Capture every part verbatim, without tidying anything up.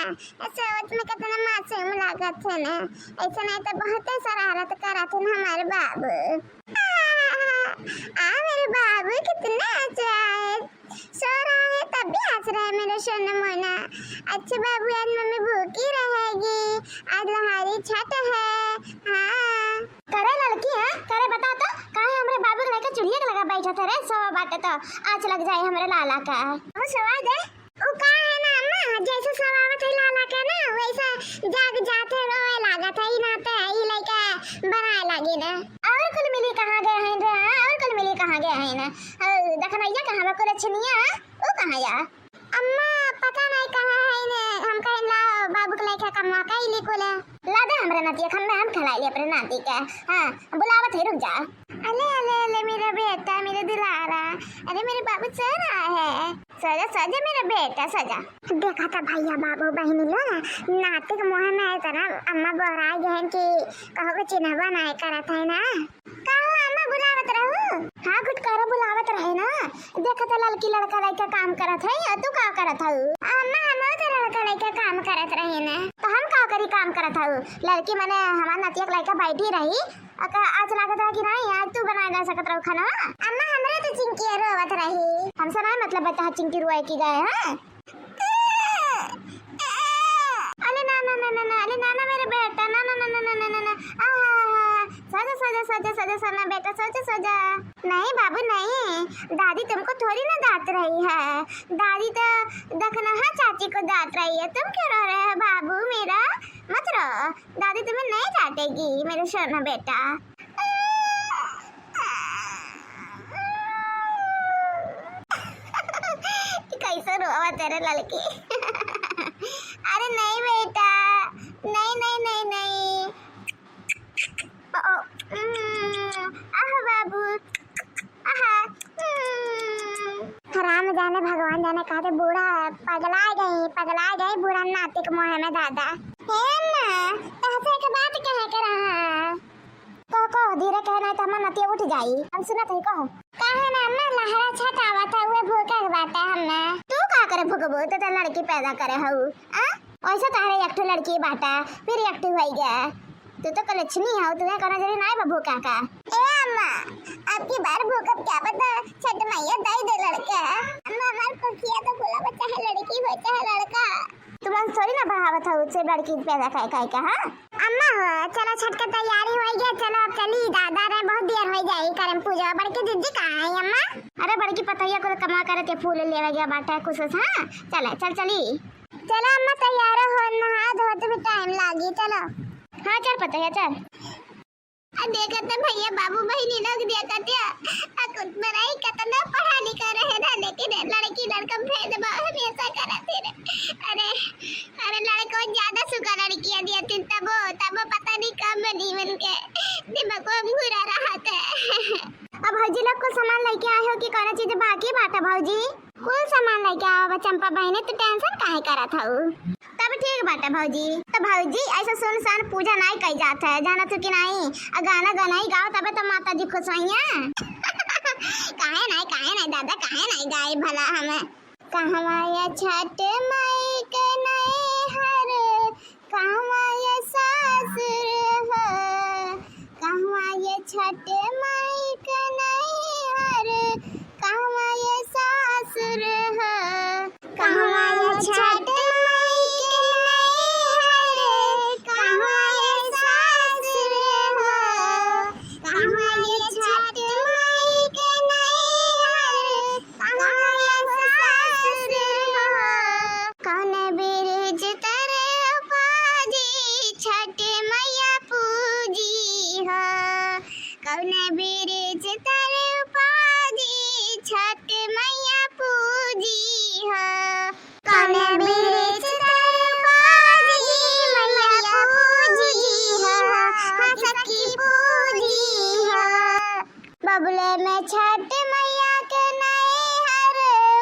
सोच में कितना मासूम लागत है ना, ऐसे नहीं तो बहुते शरारत करत है हमारे बाबू। आ, आ, मेरे बाबू कितना अच्छा है, सो रहा है तब भी हंस रहा है मेरा सोना मोना। अच्छा बाबू, आज मम्मी भूखी रहेगी, आज लहारी छठ है। हाँ। करे लड़की, हाँ? करे बता तो, काहे हमरे बाबू के लेके चूल्हे के लगा बैठा था रे? सोवा बाटे तो आँच लग जाए हमरे लाला का। वो सोवा दे। उ का है ना अम्मा, जैसे सोवावत है लाला के ना, वैसे जाग जात है, रोवे लागत है, ई नाते है, ई लइका बनाए लागी ना। और कुल मिली कहाँ गए हैं रे? हाँ, और कुल मिली कहाँ गए हैं ना? और दखनैया कहाँ बा? कुल छनिया, उ कहाँ या? अम्मा, पता नहीं कहाँ है ने, हम कहे ला बाबू के लइका कमवा कइली कुल। ला दे हमरे नतिया, हम, हम खिलाई ली अपने नाती के। हाँ, बुलावत है, रुक जा। अले, अले, अले, मेरा बेटा, मेरा दुलारा, अरे मेरे बाबू सो रहा है। सो जा, सो जा मेरा बेटा, सो जा। देखा था भैया, बाबू, बहिनी लोग, नाती के मुँह में इतना अम्मा बोराई गए हैं कि कहो के चिन्हबा नहीं करत है ना। का हो अम्मा, बुलावत रहू? हाँ, घुटकारा बुलावत रहे ना। देखा था लड़की लड़का लइका काम करत है, और तू का करत हऊ? अम्मा, हम तो लड़का लइका काम करत रहे ना। तो हम का करी काम करत हऊ? लड़की मने हमार नतिया के लइका बैठी रही, अका आज लागत है कि नहीं, आज तू बनाए ना सकत रहू खाना। अम्मा, हमरे तो चिंकी रोवत रही। हमसे नहीं मतलब बता चिंकी रोए की गए, हाँ? अरे ना, ना, ना, ना, ना, अरे ना, ना, मेरे बेटा, ना, ना, ना, ना, ना, ना, ना, ना, आहा, सो जा, सो जा, सो जा, सो जा, सोना बेटा, सो जा, सो जा। नहीं बाबू, नहीं, दादी तुमको थोड़ी ना डांट रही है, दादी तो दखनहा चाची को डांट रही है। तुम क्यों रो रहे हो बाबू मेरा? मत रो, दादी तुम्हें नहीं डांटेगी मेरे सोना बेटा। कैसे रोवा तेरे लड़की। अरे नहीं बेटा, नहीं, नहीं, नहीं, नहीं। ओ, ओ, उम्म, आह बाबू, आहा, उम्म। राम जाने भगवान जाने कहते बूढ़ा पगला गई, पगला गई बूढ़ा नाती के मुँह में दादा। हे अम्मा, तहसे एक बात कहे के रहा। कहो, कहो, धीरे कहे, नहीं तो हमार नतिया उठ जाई। हम सुनत हई, कहो। काहे ना अम्मा, लहरा छठ आवत है, उहे भूखे के बाटे हमें। तू का करे भूखबू? तू तो लड़की पैदा करे हऊ, आ? वैसे तहरे एक ठो लड़की बाटे, फिर एक ठो होई गया। तू तो कलछनी हऊ, तुहे कोनो जरूरी नाई बा भूखा का। ए अम्मा, अब की बार भूखब क्या पता, छठ मैया दई दे लड़का। अम्मा, हमार कोखिया तो खुला बा, चाहे लड़की हो, चाहे लड़का। तुम लोग थोड़ी ना बढ़ावत हो उससे लड़की पैदा करे, करे का, हाँ? अम्मा हो, चलो छठ के तैयारी होई गया, चलो अब चली, दादा रे बहुत देर होई जाई, करम पूजा। बड़की दीदी कहाँ है अम्मा? अरे बड़की पतोहिया को कमा करे ते फूल लेवे गया बाटे कुछ, हाँ? चले, चल चली। चलो अम्मा तैयार हो, नहा धोत भी टाइम लागी, चलो। हाँ चल पतोहिया चल। आ देखत है भैया, बाबू बहिनी लोग देखत है, आ कुछ बड़ाई कितना पढ़ा लिखा रहे ना, लेकिन लड़की लड़का भेदभाव हमेशा करत है रे। अरे, अरे लड़को ज्यादा सुखा लड़कियां दिया थी, तबो, तबो पता नहीं कब में जीवन के दिमाग में घुरा रहा था। अब भौजी लोग कुल सामान लेके आए हो कि कोनो चीज बाकी बाटे भौजी? कुल सामान लेके आवा बा चंपा बहिनी, तू tension काहे करत हऊ? तब ठीक बाटे भौजी। तो भौजी, ऐसा सुनसान पूजा नाई कई जात है, जानत हो कि नाई? आ गाना गनाई गाओ तबे तो माता जी खुश होइया। काहे नाई, काहे नाई दादा, काहे नाई गाए भला हमें? कहवा ये छठ माई के नैहर, कहवा ये सासुर हो, कहवा ये छठ माई के नैहर, कहवा ये सासुर हो, कहवा ये छठ माई के नैहर, कहवा ये सासुर हो, कहवा ये छठ माई के नैहर, कौन बिरिज तरे पाजी छठ मैया पूजी हो, कौन बिरिज तरे पाजी छठ मैया पूजी हो, कौन बिरिज तरे पाजी मैया पूजी हो, हाँ सखी पूजी हो। बबले में छठ मैया के नैहर,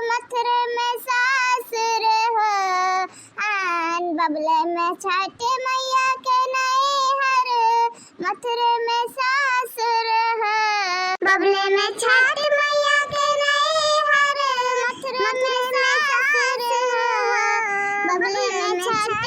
मथुर में सासुर हो। आन बबले में छठ मैया के नैहर, मथुर में सासुर हो। बबले में छठ मैया के नैहर, मथुर में सासुर हो। बबले में छठ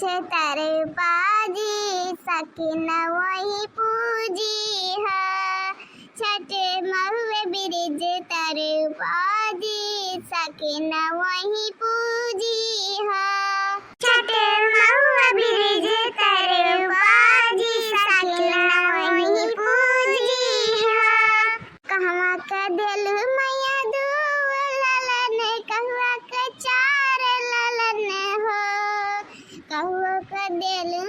छठ तर पाजी सकिन वही पूजी हा। छठ महुए बिरिज तर पाजी सकिन वही पूजी हा। छठ महुए बिरिज तर पाजी सकिन वही पूजी हा। कहवा क देलू मैया दू ललन, कहवा क चार ललन हो। कहवा क देलू